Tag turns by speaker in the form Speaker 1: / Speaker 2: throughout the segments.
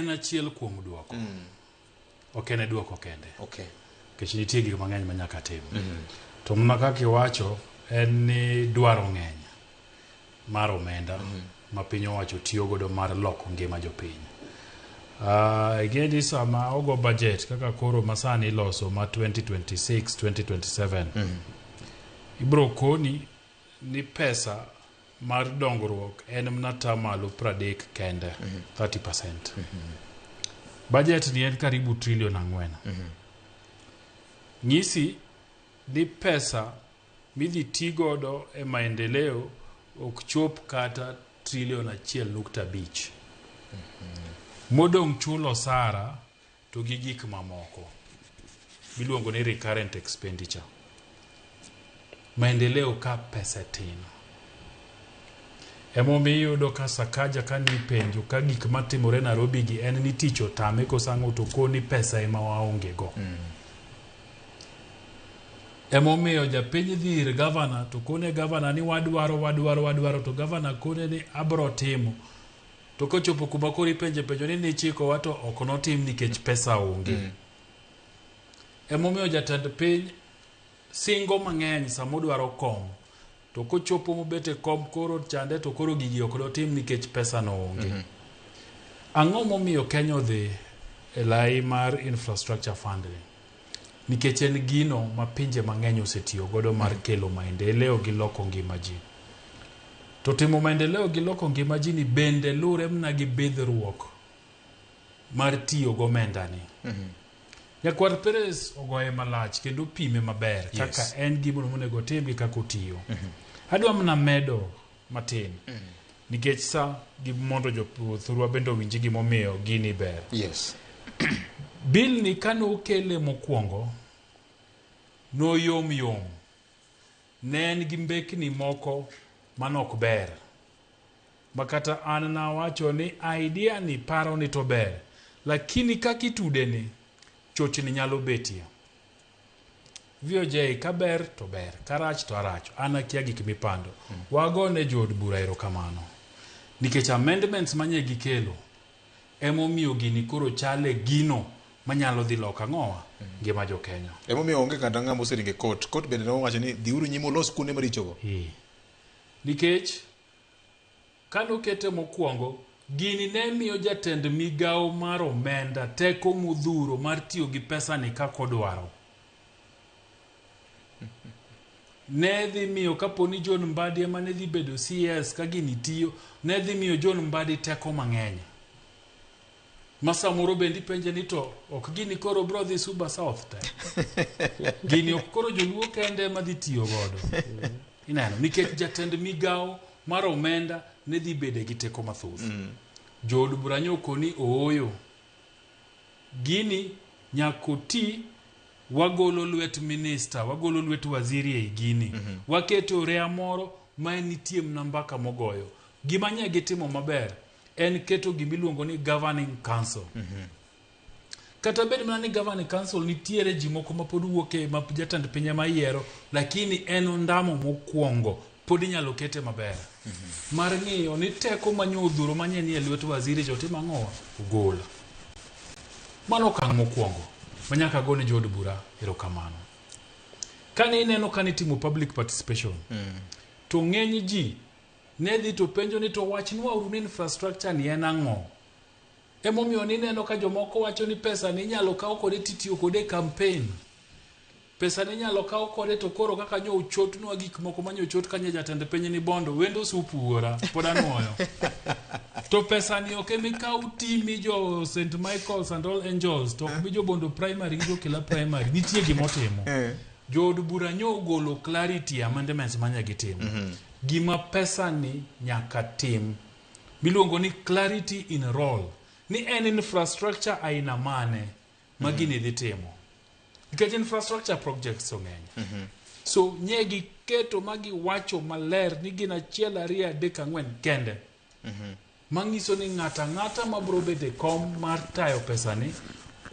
Speaker 1: En achiel kuom duoko. Ok en e duoko kende. Nikech nitie gik mang'eny ma nyaka tim. To mana kaka iwacho en ni dwaro ng'eny mar omenda ma piny owacho tiyo godo mar loko ngima jopiny. Ing'e ni sama ogo budget kaka koro masani iloso ma 2026-2027 ibro koni ni pesa mar dongruok en mana atamalo 30 kende, 30%. Budget ni en karibu trilion 4. Nyisi ni pesa midhi ti godo e maendeleo ok chop kata trilion 1.5. Modong' chulo osara to gi gik mamoko miluongo ni recurrent expenditure. Maendeleo ka pesa tin. Emomiyo iyudo ka Sakaja kane ipenjo ka gik matimore Nairobi gi en ni tich otame koso ang'o to koni pesa ema waonge go. Emomiyo japiny dhi ir gavana to kone gavana ni wadwaro wadwaro wadwaro to gavana kone ni abro timo. To kochopo kuma koro ipenje penjo ni nichikowa to ok notim nikech pesa onge. Emomiyo jatend piny singo mang'eny sama odwaro kom to kochopo mobet e kom koro chande to koro gigi ok dotim nikech pesa no onge. Ang'o momiyo Kenya odhi e lai mar infrastructure fund ni? Nikech en gino ma pinje mang'eny osetiyo godo mar kelo maendeleo gi loko ngima ji. To timo maendeleo gi loko ngima ji ni bende lure mana gi bidhruok mar tiyo gomenda ni. Nyakwar Perez ogoye malach kendo pime maber kaka en gimono monego otim gi kaka otiyo. Adwa mana medo matin nikech sa gi mondo jothurwa bende owinj gimomiyo gini ber. Bill ni kane okele mokwongo noyom yom. Ne en gi mbekni moko manok ber. Ma kata an nawacho ni idea ni paro ni to ber. Lakini kaka itude ni chochni nyalo betie. VOJ ka ber to ber, ka rach to arach. An akia gik mipando. Wagone jood bura erokamano. Nikech amendments manye gikelo emomiyo gini koro chale gino manyalo dhi loko ang'owa ngima jo Kenya.
Speaker 2: Emomiyo onge kata ng'ama oseringo e court. Court bende nowacho ni dhiuru nyime ulos kuonde marichogo.
Speaker 1: Nikech kanokete mokwongo gini ne miyo jatend migawo mar omenda teko modhuro mar tiyo gi pesa ni kaka odwaro. Ne dhi miyo kapo ni John Mbadi ema ne dhi bedo CS ka gini tiyo, ne dhi miyo John Mbadi teko mang'eny. Ma samoro bende ipenje ni to ok gini koro bro dhi Suba South te. Gini ok koro joluo kende ema dhi tiyo godo. Ineno, nikech jatend migawo mar omenda ne dhi bede gi teko mathoth. Jood bura nyokoni ooyo. Gini nyaka oti wagolo lwet minista, wagolo lwet waziri ei gini. Waketo orea moro ma nitie mana mbaka mogoyo. Gima nye gitimo maber en keto gimiluongo ni governing council. Kata bed mana ni governing council nitiere ji moko ma pod wuok e ma jatend piny ema yiero, lakini en ondamo mokwongo pod inyalo kete maber. Mar ng'iyo ni teko manyo odhuro manye nie lwet waziri cha otimo ang'owa? Ogol. Mano okang' mokwongo ma nyaka gone jood bura erokamano. Kane ineno kane itimo public participation, to ng'eny ji ne dhi to penjo ni to wachnwa uru ni infrastructure ni en ang'o? Emomiyo nineno ka jomoko wacho ni pesa ni inyalo kaw kode titiyo kode e campaign. Pesa ni inyalo kaw kode to koro kaka nyo ochotnwa gik moko manyo ochot kanyo jatend piny ni bondo wendo supu wuora pod anuoyo. To pesa ni ok emikaw timi jo St. Michael's and All Angels to ok mi jo Bondo Primary gi jo Kila Primary nitie gimotimo. Jood bura nyo ogolo clarity e amendments manya gitimo. Gima pesa ni nyaka tim miluongo ni clarity in role ni en infrastructure aina mane ma gini dhi timo. Nikech infrastructure projects ong'eny. So nye giketo ma giwacho maler ni gin 1 2 3 4 kende. Manyiso ni ng'ato ang'ata mabiro bet e kom mar tayo pesani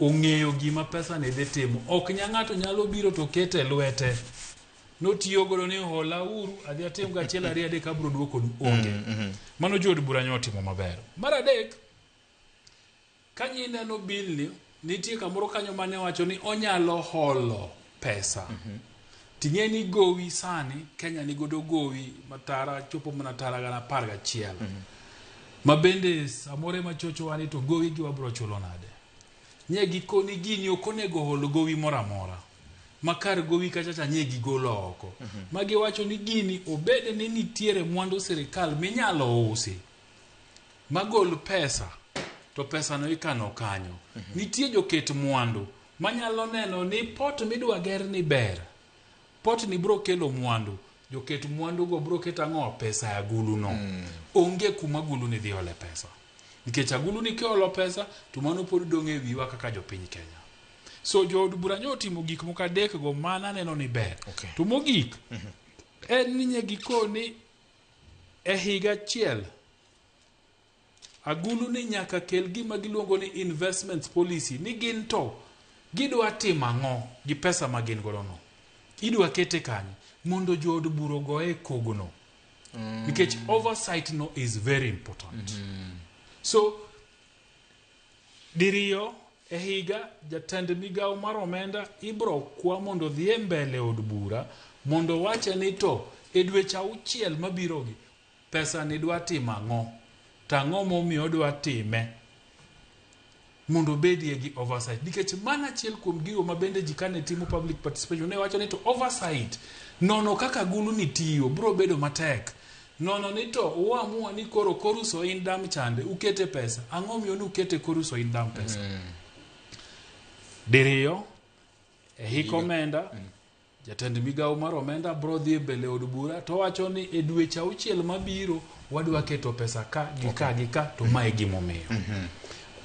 Speaker 1: ong'eyo gima pesani dhi timo. Ok nya ng'ato nyalo biro to kete e lwete. Notiyo godo ni hola uru adhi atim go 1 2 3 abiro duokonu onge. Mano jood bura nyo otimo maber. Mar adek, Ka ineno bill ni, nitie kamoro kanyo mane wacho ni onyalo holo pesa. Ting'e ni gowi sani, Kenya ni godo gowi matara chopo mana tara gana 11. Ma bende samoro ema chochowa ni to gowi gi wabro chulo nade. Nye gikoni gini ok onego hol gowi moro amora. Ma kar gowi kacha cha nye gigolo oko. Ma giwacho ni gini obed ni nitiere mwandu sirikal minyalo usi. Magol pesa to pesa no ikano kanyo. Nitie joket mwandu manyalo neno ni pot midwa ger ni ber. Pot ni bro kelo mwandu. Joket mwandu go bro keto ang'o? Pesa e agulu no. Onge kuma agulu ni dhi ole pesa. Nikech agulu ni kiolo pesa to mano pod dong' e wiwa kaka jopiny Kenya. So jood bura nyo otimo gik moko adek go mana aneno ni ber.
Speaker 2: Okay.
Speaker 1: To mogik en ni nye gikoni e higa achiel agulu ni nyaka kel gima giluongo ni investment policy ni gin to gidwa timo ang'o gi pesa ma gin godo no. Idwa kete kanye mondo jood bura ogoye kogno. Nikech oversight no is very important. So diriyo e higa jatend migawo mar omenda ibro kwa mondo odhi e mbele od bura mondo owache ni to e dweche auchiel mabirogi pesa ni dwa timo ang'o to ang'o momiyo odwa time mondo obedie gi oversight nikech mano achiel kuom gigo ma bende ji kane timo public participation ne wacho ni to oversight nono kaka agulu ni tiyo bro bedo matek nono ni to uamua ni koro koruso in dam chande ukete pesa ang'o miyo nukete koruso in dam pesa diriyo e hik omenda jatend migawo mar omenda bro dhi e mbele od bura to wacho ni e dweche auchiel mabiro wadwa keto pesa ka gi ka gi ka to mae gimomiyo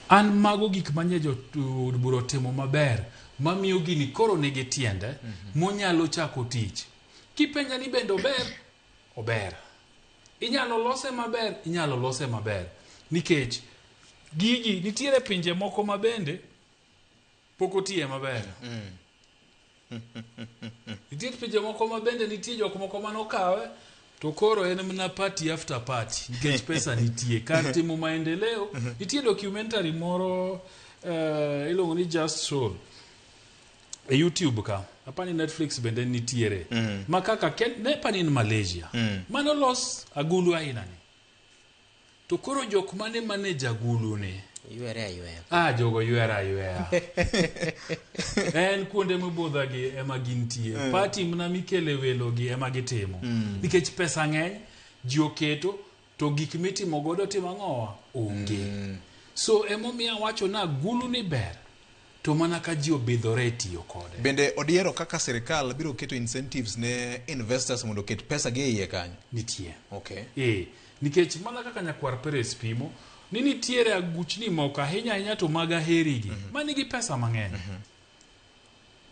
Speaker 1: an mago gik manye jo od bura otimo maber mamiyo gini koro nigi tiende monyalo chako tich kipenja ni bende ober ober inyalo lose maber inyalo lose maber nikech gigi nitiere pinje moko ma bende pok otiye maber nitie pinje moko ma bende nitie jok moko manokawe to koro en mana party after party nikech pesa nitie kar timo maendeleo nitie documentary moro iluongo ni Just Soul e YouTube ka apani Netflix bende nitiere ma kaka ne pani en Malaysia mano los agulu aina ni to koro jok mane manage agulu ni
Speaker 3: Ywere ayweya.
Speaker 1: Jogo ywera ayweya. En kuonde mibudha gi ema gintie. Party mana mikele welo gi ema gitimo. Nikech pesa ng'eny, ji oketo, to gik mitimo godo timo ang'owa? Onge. So emomiyo awacho na agulu ni ber, to mana ka ji obidhore e tiyo kode.
Speaker 2: Bende odiero kaka sirikal biro keto incentives ne investors mondo oket pesa gi e iye kanyo.
Speaker 1: Nitie.
Speaker 2: Okay.
Speaker 1: Nikech mana kaka nyakwar Perez pimo, ni nitiere aguchni moko ahinya ahinya to mag aheri gi, manigi pesa mang'eny.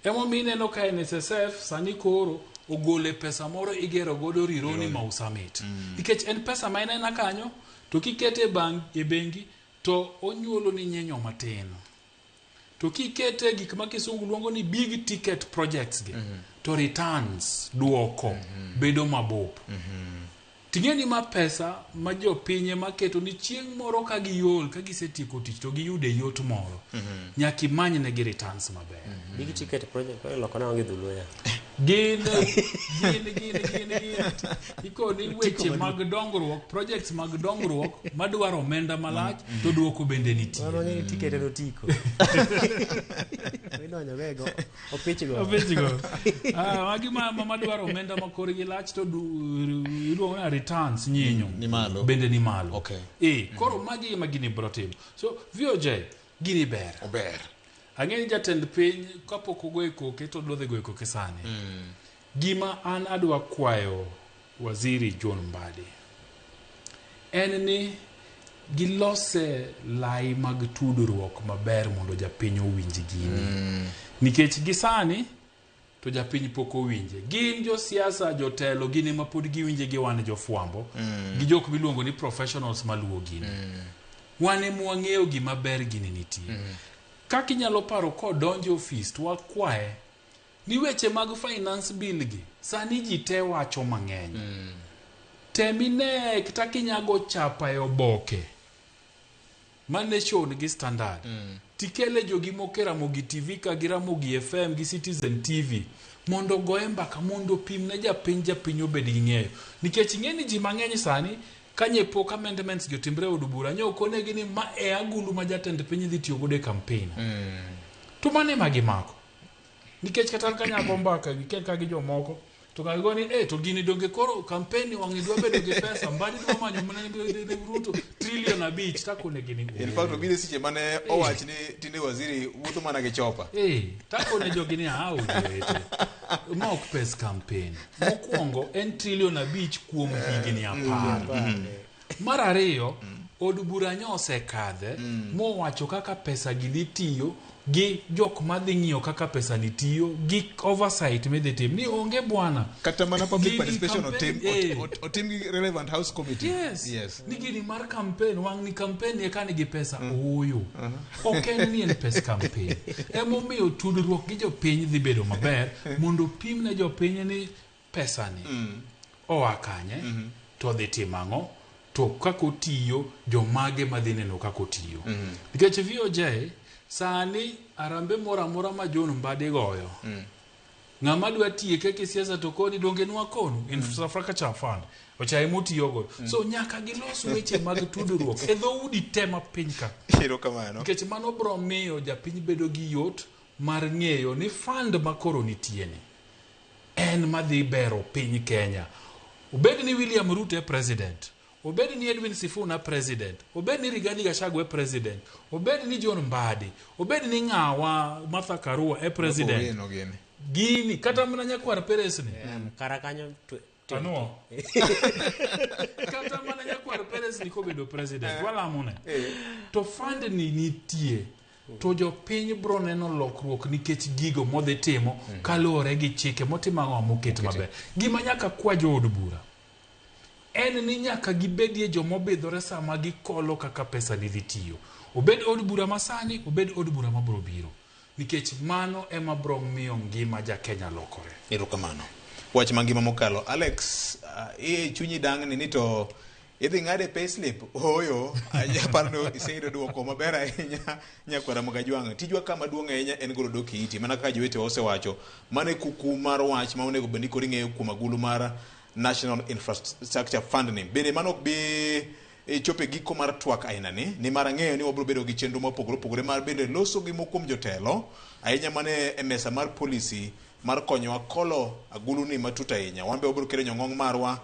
Speaker 1: Emomiyo ineno ka NSSF sani koro ogole pesa moro igero godo Rironi Mau Summit. Nikech en pesa ma en aena kanyo, to kikete e bengi to onyuolo ni nyenyo matin. To kikete gik ma kisungu luongo ni big ticket projects gi, to returns duoko bedo mabup. Ting'e ni ma pesa ma jopiny ema keto ni chieng' moro ka giol, ka gisetieko tich to giyude yot moro. Nyaka imany negi returns maber.
Speaker 3: Big ticket project koro iloko nang'o gi dholuo ya?
Speaker 1: Gin ikoni weche mag dongruok, projects mag dongruok madwaro omenda malach to duoko bende nitie.
Speaker 3: Mano ng'e ni ticket en otiko. Idonjo go e go opich go.
Speaker 1: Opich go. Magi madwaro omenda ma korgi lach to iluongo ni returns nyinyo.
Speaker 2: Ni malo.
Speaker 1: Bende ni malo.
Speaker 2: Okay.
Speaker 1: Koro magi ema gini bro timo. So VOJ gini ber.
Speaker 2: Ober.
Speaker 1: Ang'e ni jatend piny kapok ogoyo koke to odwa dhi goyo koke sani. Gima an adwa kwayo Waziri John Mbadi en ni gilose lai mag tudruok maber mondo japiny owinj gini. Nikech gi sani to japiny pok owinje. Gin josiasa, jotelo, gin ema pod giwinje gi wan jofwambo, gi jok miluongo ni professionals maluwo gini. Wan ema wang'eyo gima ber gini nitie. Kaka inyalo paro kodonjo e ofis to wakwaye ni weche mag finance bill gi sani ji te wacho mang'eny. Tem ine kata kinyago chapa e oboke. Ma Nation gi Standard. Tikele jogi moko e Ramogi TV ka gi Ramogi FM gi Citizen TV mondo ogoye mbaka mondo opim ne japiny japiny obed gi ng'eyo. Nikech ing'e ni ji mang'eny sani kanye pok amendments gi otimre e od bura nyo okonegi ni ma e agulu ma jatend piny dhi tiyo godo e campaign. To mano ema gimako. Nikech kata an kanya go mbaka e weekend ka gi jomoko to ka gigo ni eh to gini donge koro campaign ni wang'e dwa bedo gi pesa Mbadi dwa manyo mana ne Ruto trilion 5 takone gini.
Speaker 2: In fact obiro e seche mane owach ni tinde waziri wuotho mana gi chopa.
Speaker 1: Eh, takone jogi ni ah ujowete. Ma ok pes campaign. Mokwongo en trilion 5 kuom higni 10. Mar ariyo, od bura nyo osekadhe mowacho kaka pesa gi dhi tiyo gi jok madhi ng'iyo kaka pesa ni tiyo gi oversight midhi tim ni onge bwana.
Speaker 2: Kata mana public
Speaker 1: Gini
Speaker 2: participation
Speaker 1: campaign,
Speaker 2: otim
Speaker 1: eh.
Speaker 2: otim gi relevant house committee.
Speaker 1: Yes.
Speaker 2: Yes.
Speaker 1: Ni gini mar campaign, wang' ni campaign eka nigi pesa ooyo. Ok en ni en pes campaign. Emomiyo tudruok gi jopiny dhi bedo maber mondo opim ne jopiny ni pesa ni oa kanye to dhi timo ang'o to kaka otiyo jomage madhi neno kaka otiyo. Nikech VOJ sani arambe moro amora ma John Mbadi goyo ng'ama dwa tieke kisiasa to koni donge nwakonu infrastructure fund ochaye motiyogo. So nyaka gilos weche mag tudruok e dhoudi te ma piny ka.
Speaker 2: Erokamano.
Speaker 1: Nikech mano bro miyo japiny bedo gi yot mar ng'eyo ni fund ma koro nitie ni en madhi bero piny Kenya. Obed ni William Ruto e president, obed ni Edwin Sifuna president, obed ni Rigathi Gachagua e president, obed ni John Mbadi, obed ni ng'awa Martha Karua e president.
Speaker 2: Owino gini.
Speaker 1: Gini kata mana nyakwar Perez ni.
Speaker 3: Kara kanyo
Speaker 1: Anuo. Kata mana nyakwar Perez ni kobedo president, walamone. To fund ni nitie. To jopiny bro neno lokruok nikech gigo modhi timo kaluwore gi chike motimo ang'o moket maber. Gima nyaka kwa jood bura en ni nyaka gibedie jomobidhore sama gikolo kaka pesa ni dhi tiyo. Obed od bura masani, obed od bura mabro biro. Nikech mano ema bro miyo ngima ja Kenya lokore.
Speaker 2: Erokamano. Wach mangima mokalo. Alex, iye chunyi dang'ni ni to idhi ng'ade payslip? Ooyo, aparo ni iseyudo duoko maber ahinya nyakwara Mogajwang'. Tijwa ka maduong' ahinya en golo dok e iti, mana kaka jowetewa osewacho. Mano e kuku mar wach ma onego bed ni koro ing'eyo kuom agulu mar National Infrastructure Fund ni. Bende mano ok bi chopo e giko mar twak aina ni, nimar ang'eyo ni wabiro bedo gi chenro mopogore opogore mar bende loso gi moko kuom jotelo ahinya mane e mesa mar policy mar konyowa kolo agulu ni matut ahinya. Wan be wabiro keto nyong'ong' marwa